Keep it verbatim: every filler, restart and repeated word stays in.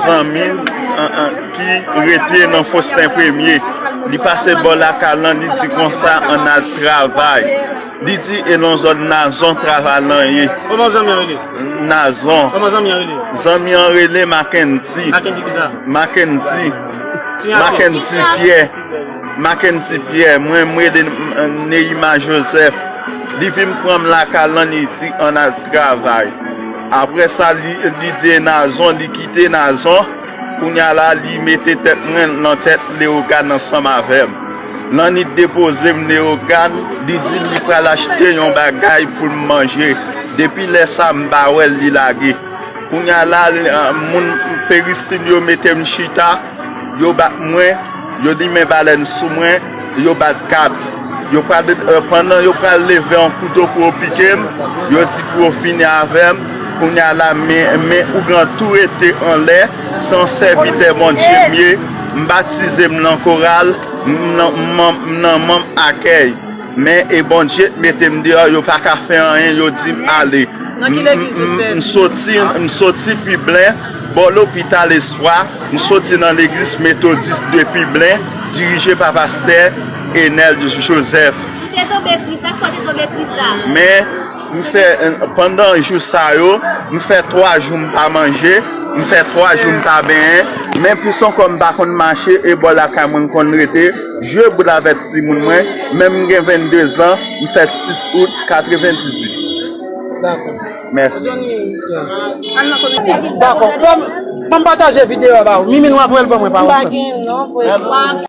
Zanmi m, an, an, ki rete nan Fosten Premye. Li pase bò lakay lan, li di konsa, ann al travay. Li di e nan zòn Nazon travay lan ye. Kòman zanmi an rele? Nazon. Kòman zanmi an rele? Zanmi an rele Mackendy. Mackendy kisa? Mackendy. Mackendy Pierre. Mackendy Pierre. Mwen, mwen rele Neima Joseph. Li vin pran m lakay lan, li di ann al travay. Apre sa, li, li di e Nazon, li kite Nazon. Kounye a la, li mete tèt mwen nan tèt Leyogàn ansanm avè m. Lanit depoze m Leyogàn, li di m li pral achte yon bagay pou m manje. Depi lè sa, m pa wè l, li lage. Kounye a la, moun Peristil yo mete m chita, yo bat mwen, yo limen balèn sou mwen, yo bat kat. Yo pral, pandan yo pral leve yon kouto pou yo pike m, yo di pou yo fini avè m. Kounye a la, men, men ougan tou rete anlè, se yon sèvitè Bondye m ye, m batize m nan koral, m nan, m nan, m nan manm akèy. Men e Bondye t mete m deyò, yo pa ka fè anyen, yo di m ale. M soti, m soti Piblen, bò lopital Espwa, m soti nan legliz metodis de Piblen, dirije pa pastè Enèl Joseph. Ou te tonbe kri, sa k fè w te tonbe kri sa? Men, m fè, pandan jou sa yo, m fè twa jou m pa manje, m fè twa jou m pa benyen, men plis ankò m pa konn mache, e bò lakay mwen m konn rete, jwe boul avèk timoun mwen, men m gen vennde zan, m fèt sis out katrevendizuit. Dakò. Mèsi. Dakò. Fè m, fè m pataje videyo a ba ou. Mimi, nou ap wè l ban mwen pa WhatsApp.